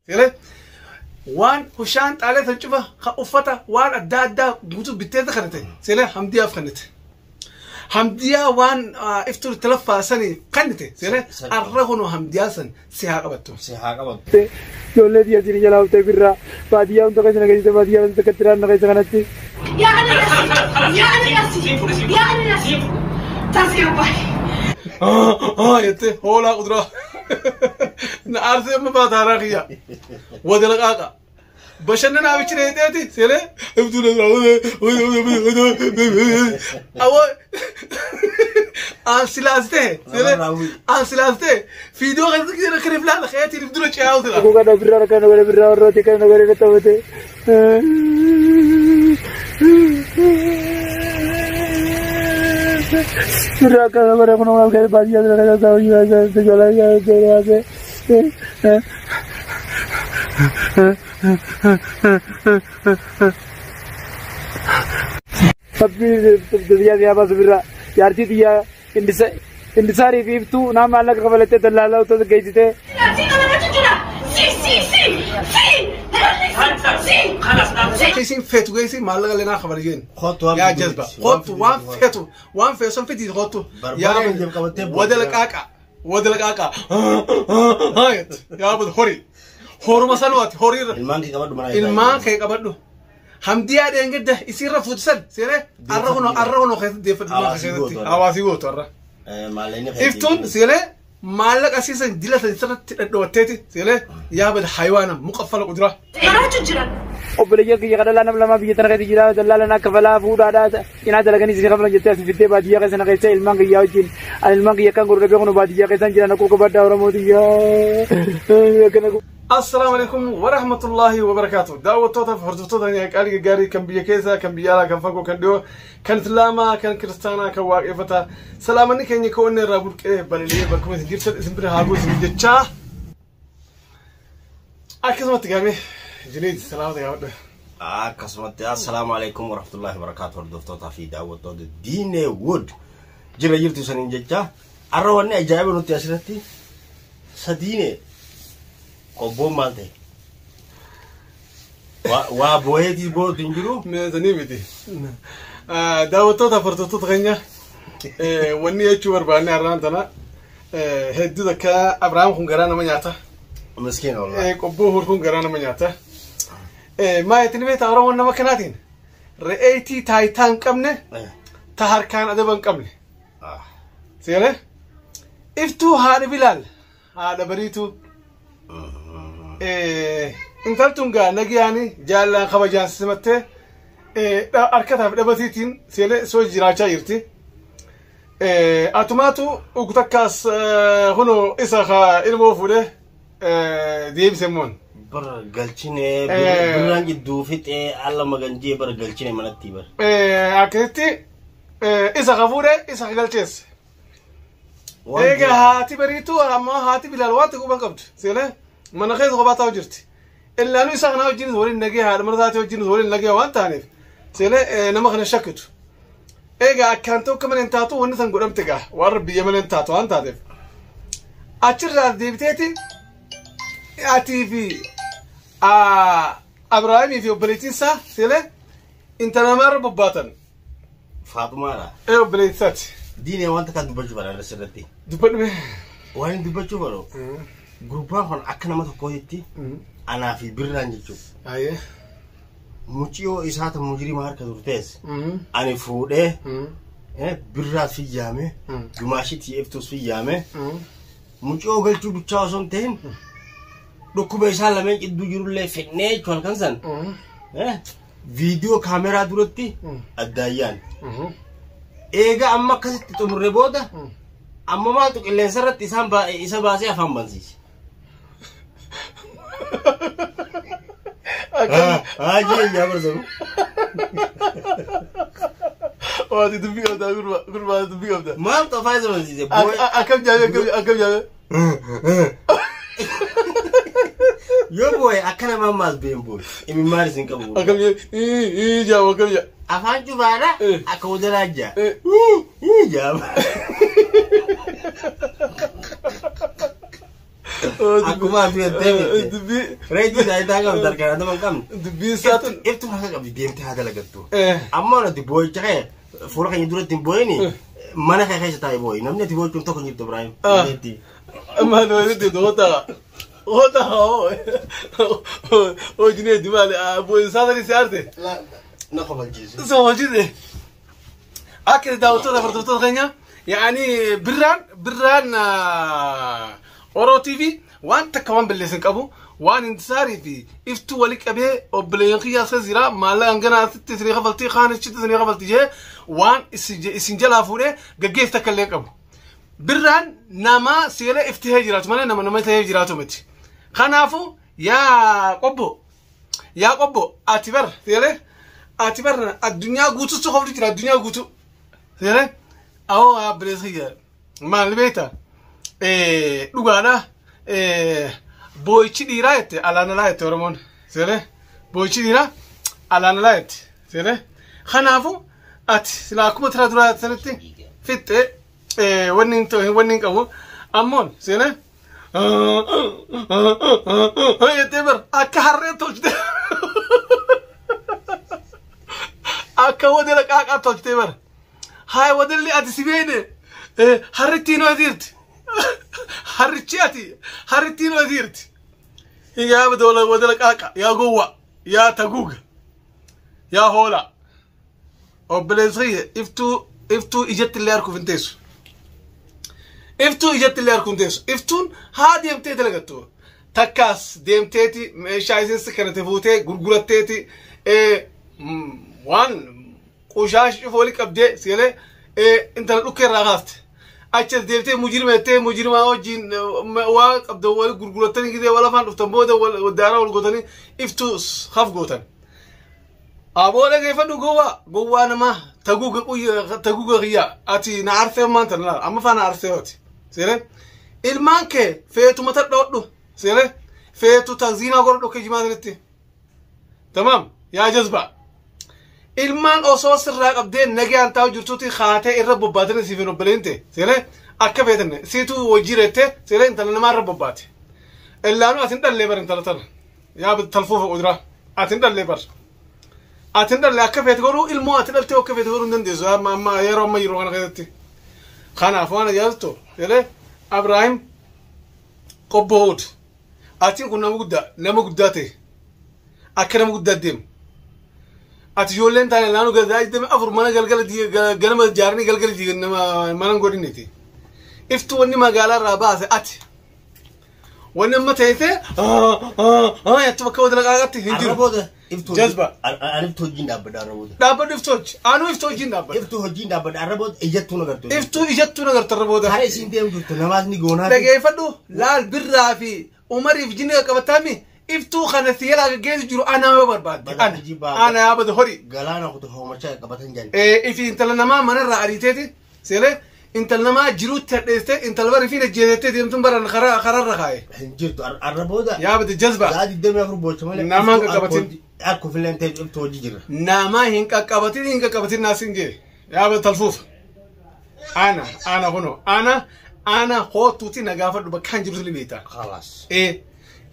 Seelee waan hushaan xaalee san cufa ka uffata waan adda addaa guutuu bitteeta kanate seelee Hamdiyaaf kannite. Hamdiyaa waan iftuu itti laffaasanii kannite seelee arra kunoo Hamdiyaa san si haa qabattu. Si haa qabattu. Ijoollee biyya isin jalaa uftee birraa baadiyyaa hunda keessa na geessite, baadiyyaa hunda takka tiraan na keessa kanatti. يا انا نفسي، يا انا نفسي، يا انا نفسي تسقى. Jettee hoolaa kuduraa na aarsee amma baata haaraa kiyya wadala qaaqa bashannanaa bichi dheeteeti seelee iftuu awoo aan silaas ta'e seelee aan silaas ta'e fiidoo keessatti kiriif laala keetiin if dura ce'aa utila. Akkoo kana birraa kana godhe, birraa warrooti kana godhe na taphate. Birraa kana godhe kun nama keessa baadiyyaa bira keessa ta'uu jira ijoollee jira. Sabbi biyya biyya baasu birraa jaartii xiyyaa Indisaarii fi iftuu naa maallaqa kafalattee dallaalaa utuu geessitee. سي سي سي سي سي Akka isin feetu geessi maallaqa illee naa kafala jeen. Kottu waan Yaa fiduu jazba miti. kottu waan feetu waan feetu san fidii kottu. Barbaadeen deem qabattee booda. Wadala qaaqa wadala qaaqa yaa bada horii horuma sanuwaati horiirra. Ilmaan kee qabadhu mana. Ilmaan kee qabadhu. Hamdiyaa dheengedda isiirra fuutusan seeree arra kunoo arra kunoo keessatti deeffadhu ilmaan kee Hawaasii keessatti gootu arra. hawaasii gootu arra. Maallaqni kee. Iftuun seeree maallaqa siisan dila san sirratti dhadhootteeti seeree yaa bada haywaana muqaffala quduraa. مراته جيران. Obboleeyyan kiyya kadhalaa nama lama biyya tana keessa jira, dallaala naa kafalaa fuudhaadhaa cinaa dalaganii isin kafalan jettee as fiddee baadiyyaa keessa na keessa ilmaan kiyyaa wajjin ani ilmaan kiyya kan gurguree beeknu baadiyyaa keessaan jira na quuqa baddaa Oromootiyyaa akkana. Assalaamu alaikum wa rahmatullahi wa barakaatuh. Daawwattoota fi hordoftoota qaalii gaarii kan biyya keessaa, kan biyya alaa, kan fagoo, kan dhiyoo, kan Islaamaa, kan Kiristaanaa, kan Waaqeffataa. Salaamanni keenya kan onnee irraa burqee balali'ee bakkuma isin jirtan isin bira haa bu'u isin jechaa. Akkasumatti gaamee Junaid salaamata gaafadhu. Akkasumatti assalaamu alaikum warahmatullahi wabarakatuh hordoftootaa fi daawwattoota Diinee Wood jira jirtu saniin jecha arra wanni ajaa'iba nuti asirratti sadiine qobboon maal ta'e waa boo'eetii bootu hin jiru. Sanii miti. Daawwattoota fi hordoftoota keenya wanni jechuu barbaanne har'aan tana hedduu takka Abrahaam kun garaa nama nyaata. Miskiina wallahi. Qobboo hur kun garaa nama nyaata. Maa jettanii beektaa Oromoon nama kanaatiin re'eetii taayitaa hin qabne ta harkaan adaba hin qabne. Seeree iftuu haadha Bilaal haadha bariituu intaltun gaa nagiyaani jaallaan kabajaan simattee harkataaf dhabatiitiin seelee soo jiraachaa jirti. Atumaatu ugu takkaas kunoo isa ka ilmoo fuudhee deebise moon. Bara galchine birraan jidduu fixee alla maganjee bara galchine manatti bara. Akkasitti isa ka fuudhee isa ka galcheesse. Egaa haati bariituu ammoo haati Bilaal waan xiqqoo ban qabdu seelee mana keessa kophaa taa'u jirti. Illaanuu isa kanaa wajjin waliin nagee haadha mana taatee wajjin waliin nagee waan taaneef seelee nama kana shakkitu. Egaa akkaan tokko malee hin taatu wanni san godhamte gaa waan biyya malee hin taatu waan taateef. Achirraa deebiteeti atii fi Abrahaamii fi obboleettiin isaa seelee intala namaarra bobbaatan. Faaxumaadha. Ee obboleettii isaati. Diinee wanta kan dubbachuu barbaada asirratti. Dubbadhu mee. Waan inni dubbachuu barbaadu gurbaan kun akka nama tokkootti anaa fi birraan jechuudha. Ayyee. Muciyoo isaa ta mujirima harka turtees ani fuudhee birraas fiyyaame gumaashitti iftuus fiyyaame muciyoo galchuu bichaa osoo hin ta'in dhukkuba isaa lameen jidduu jirullee fedhnee jechuudha halkan san viidiyoo kaameraa duratti addaayyaan. Eega amma akkasitti xumurre booda amma maaltu qilleensa irratti isaan isa baasee afaan bansiise. Haajii yaa barsamu. Waati dubbii qabdaa gurbaa gurbaa dubbii qabdaa. Maaltu afaan isa bansiise? Akkam jaame akkam jaame. Yoo boo'e akka namaa maas been boo'e. Imimmaan isin qabu. Akkam jaame jaame akkam jaame. Afaan cufaadha akka wadanaa jaa. Jaama. Akkuma ati jettee miti. Dubbii Reetii taayitaa qabdi harkaan adama hin qabne. dubbii isaa tun. Iftuun harka qabdi deemtee haa dalagattu. Eh. Amma nuti boo'icha kee fuula keenya duratti hin boo'ini mana kee keessa taa'e boo'i. Namni ati boo'ichuun tokko hin jirtu Ibrahim. Ah. Dandeettii. Maal walitti goota goota hoo jineeti maal boo'insaa sanii si aarte. Na kofalchiisu. So hojii akka daawwattoota hordoftoota keenya yaani birraan birraan Oroo TV waan takka waan balleessan qabu waan intisaarii fi iftuu wali qabee obboleeyyan kiyyaa as jira maallaqa hangana asitti isinii kafaltii kaan achitti isinii kafaltii jee waan isin jalaa fuudhee gaggeessu takka illee qabu. Birraan nama seera iftihee jiraatu malee nama nama ta'ee jiraatu miti. Kanaafuu yaa qobbo yaa qobbo ati bar seeree ati bar addunyaa guutuutu qofti jira addunyaa guutuu seeree awoo yaa bileessa maal beekta dhugaadha boo'ichi dhiiraa jette alaan alaa jette oromoon seeree boo'ichi dhiiraa alaan alaa jette seeree kanaafuu ati silaa akkuma tira duraa sanitti fixxee wanni hin ta'u wanni hin qabu ammoon seeree jettee bar akka harree tolchite akka wadala qaaqaa tolchite bar haay wadalli ati si beene harrittiin asiirti harrichi ati harrittiin asiirti yaa wadala wadala qaaqa yaa gowwa yaa taguuga yaa hoola obboleessa kiyya iftuu iftuu ijatti illee arguuf hin teessu iftuu ijatti illee arguuf hin teessu iftuun haa deemtee dalagattu takkaas deemteeti meeshaa isin kanate fuutee gurguratteeti waan qushaash cufa wali qabdee sigalee intala dhukkee irraa kaaste achas deemtee mujirma jettee mujirmaa wajjin waa qabda wali gurgurattanii gisee wal afaan dhuftan booda daaraa wal gootanii iftuu haf gootan. Aboo dhageeffadhu gowwaa gowwaa namaa taguuga quyya taguuga kiyya ati na arsee maanta na laala amma faana arsee hooti seere ilmaan kee feetu mata dhoodhu seere feetu taziinaa godhadhu akka jimaa sanitti tamaam yaa jazbaa ilmaan osoo sirraa qabdee nagaan taa'u jirtuuti haatee irra bobbaatanii siif hin obboleente seere akka feetanne siitu wajjii reettee seere intala namaa irra bobbaate illaanuu atin dhallee bar intala tana yaa talfuufa quduraa atin dhallee bar atin dhalle akka feete godhuu ilmoo ati dhaltee akka feete godhuu hin dandeessu amma amma yeroo amma yeroo kana keessatti kanaaf waan ajaa'ibtu jedhee Abrahaam qobbood atiin kun nama guddaa ta'e akka nama guddaa deemu ati ijoolleen taane naannoo gadaa deeme afur mana galgala ganama jaaranii galgala diigan nama mana hin godhiniti iftuu wanni magaalaa irraa baase ati wanni amma teessee jettu bakka wadala qaaqatti hin Arra jiru. booda iftuu Jazba. Ani iftuu hojiin dhaabbadha arra booda. Dhaabbadhu iftuu hojii. Anuu iftuu hojiin dhaabbadha. Iftuu hojiin dhaabbadha arra booda ijattuu na gartu. Iftuu ijattuu na garta arra booda. Karaa isiin deemu jirtu namaas ni goonaa. Dhageeffadhu laal birraa fi umariif jinni qaqqabattaami iftuu kana si jalaa gaggeessu jiru ana yoo barbaadde. Bada Ana hojii baaba. ana yaa bada horii. Galaana kutu hoomachaa qabatan jani. Ifi intala namaa manarraa ariiteeti seelee intala namaa jiruutti hadheessite intala bari fi ajjeesettee deemtuun baran karaarra kaaye. Hin jirtu arra booda. Yaa bada jazba. Sa'a 24 boocha malee. Nama hin qaqqabatin. Akka ofiillee hin ta'e iftuu hojii jirra. Nama hin qaqqabatin hin qaqqabatin naas hin jee. Yaa bada talfuufa. Ana ana kuno ana ana hootuuti na gaafadhu bakka hin jirutu ni beekta. Khalaas.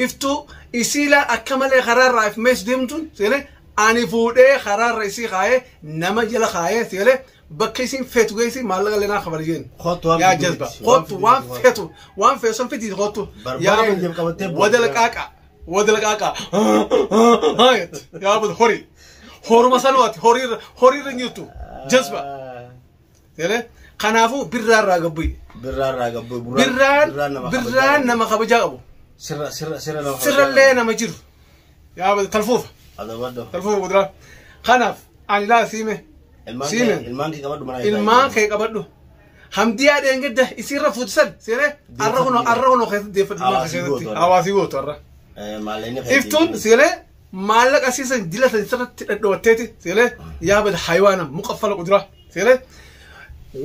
Iftuu isiilaa akka malee karaarraa if meessu deemtuun seelee ani fuudhee karaarra isii kaayee nama jala kaayee seelee bakka isiin feetu geessi maallaqa illee naa kafala jeen. Kootu waan Yaa fiduu jazba miti. kootu waan Waan feetu waan feetu san fidii kootu. Barbaada hin qabattee booda. Wadala qaaqa wadala qaaqa yaa bada horii horuma sanuwaati horiirra horiirra hin jirtu jazba seelee kanaafuu birraarraa gabbu'i. Birraa irraa gabbu. Birraan birraan nama kabajaa qabu. Sirra sirra sirra nama. Sirrallee nama jiru. Yaa bada talfuufa. Adabaddo. Talfuufa kuduraa. Kanaaf ani laa siime. Ilmaan Siime. kee ilmaan kee qabadhu mana. Ilmaan kee qabadhu. Hamdiyaa dheengedda isiirra fuutisan seenee arra kunoo arra kunoo keessatti deeffadhu ilmaan kee Hawaasii keessatti. gootu arra. Hawaasii gootu arra. Maallaqni kee. Iftuun seenee maallaqa siisan dila san sirratti dhadhoowwatteeti seenee yaa bada hayiwaana muqaffala kuduraa seenee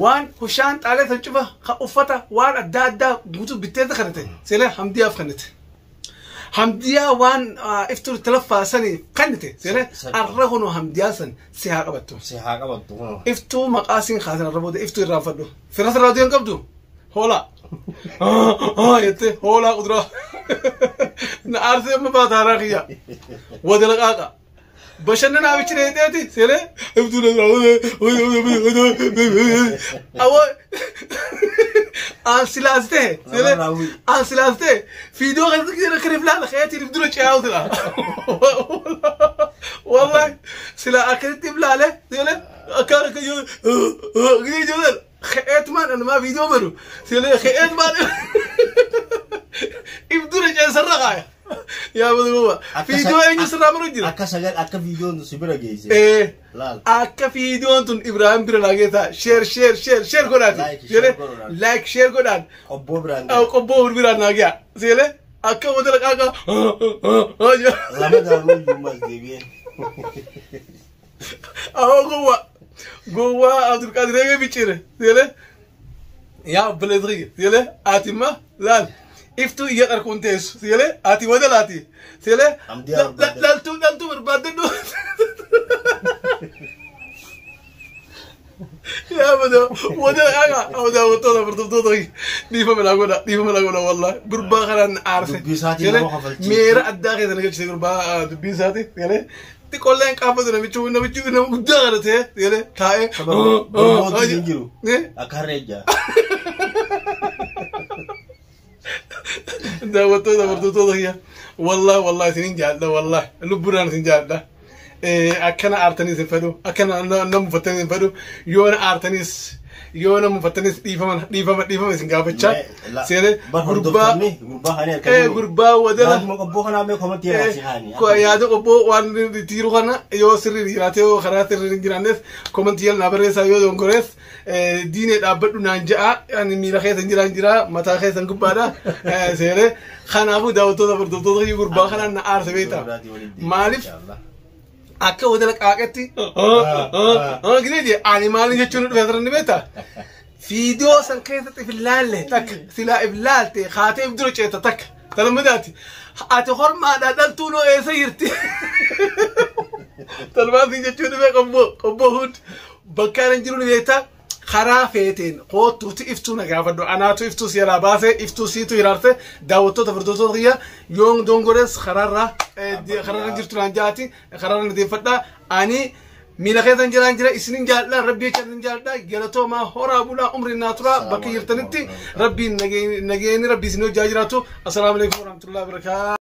waan hushaan xaalee san cufa ka uffata waan adda addaa guutuu bitteeta kanate seenee hamdiyaaf kannite. Hamdiyaa waan iftuun itti laffaasanii kannite seenee arra kunoo hamdiyaa san si haa qabattu. Si haa qabattu kunoo. Iftuu maqaa siin kaasan arra booda iftuu irraanfadhu. Fira sirraa hin qabdu. Hoolaa. Jettee hoolaa kuduraa na aarsee amma baataaraa kiyya wadala qaaqa bashannanaa bichi dheedeeti seelee awwa aan silaas ta'e seelee aan silaas ta'e fiidoo keessatti kan iflaala keetiin if dura ce'aa sila wallahi sila akkasitti iflaale seelee akka akka yoo gisee خيت مان انا ما فيديو برو سيلي خيت مان ابدو رجع سرقا يا بدو فيديو اني سرا مرو جرا Akka sagal akka viidiyoon si bira geesse. ايه Laal. akka fiidiyoon tun Ibrahim bira laageeta share share share share godhaati Like, share seelee godhaan. like share godhaan Obboo biraan aw qobboo biraan naagiya seelee akka wadala qaaqa lama daanuu iyyummaas deebi'ee. awwa gowwa gowwa Abdulqaadir eegee bicciire seelee yaa obboleessi kiyya seelee ati ma laal iftuu iyya qarkuun teessu seelee ati wadalaati seelee Amdiyaa barbaadde. dhaltuu dhaltuu barbaadadhu yaa bada wadala qaaqa daawwattoota hordoftoota dhiifama naa godha dhiifama naa godha wallahi gurbaa kanaan aarse Dubbii isaatiin seelee nama kafalchiisa. meera addaa keessa na galchise gurbaa dubbii isaati seelee xiqqoolleen qaafatu namichi namichi nama guddaa kana ta'e seelee taa'ee Bormootiin hin jiru. Eh? Akka harree ijaa. Daawwattoota hordoftoota kiyya wallahi wallahi isinin jaalladha wallahi lubbuudhaan isin jaalladha akkana aartaniis hin fedhu akkana na mufattaniis hin fedhu yoona aartaniis yoona mufattaniis dhiifama dhiifama dhiifama isin gaafachaa seene Bar gurbaa hordoftoonni gurbaa kana ee gurbaa wadala Yaaduma qobboo kanaa mee komatti yaa si haani. Yaada qobboo waan itti jiru kana yoo sirriin jiraate yoo karaa sirriin hin jiraannes komantii yal naa barreessaa yoo dongorees diinee dhaabbadhu naan ja'a ani miila keessa hin jiraan jira mataa keessa hin gubbaadha seere kanaafuu daawwattoota hordoftoota kiyya gurbaa kanaan na aarse beektaa maaliif akka wadala qaaqetti gisee jee ani maaliin jechuun dhufe asirra beektaa fiidiyoo san keessatti if ilaalle takka silaa if laalte kaatee if dura ceeta takka talamadaati ati hormaadhaa dhaltuu noo eessa jirti talmaatiin jechuun dhufe qobboo qobboo hund bakka ani jiru ni beektaa karaa feeteen koottuuti iftuu na gaafadhu anaatu iftuu si jalaa baasee iftuu siitu hiraarte daawwattoota hordoftoota kiyya yoon dongores karaarraa karaarra jirtu naan jaati karaarra na deeffadhaa ani miila keessan jiraan jira isinin jaalladha rabbii jecha isin jaalladha galatoomaa horaa bulaa umriin naa turaa bakka jirtanitti rabbiin nageenyi rabbii isin hojjaa jiraatu assalaamu alaikum warahmatullahi wabarakaatu.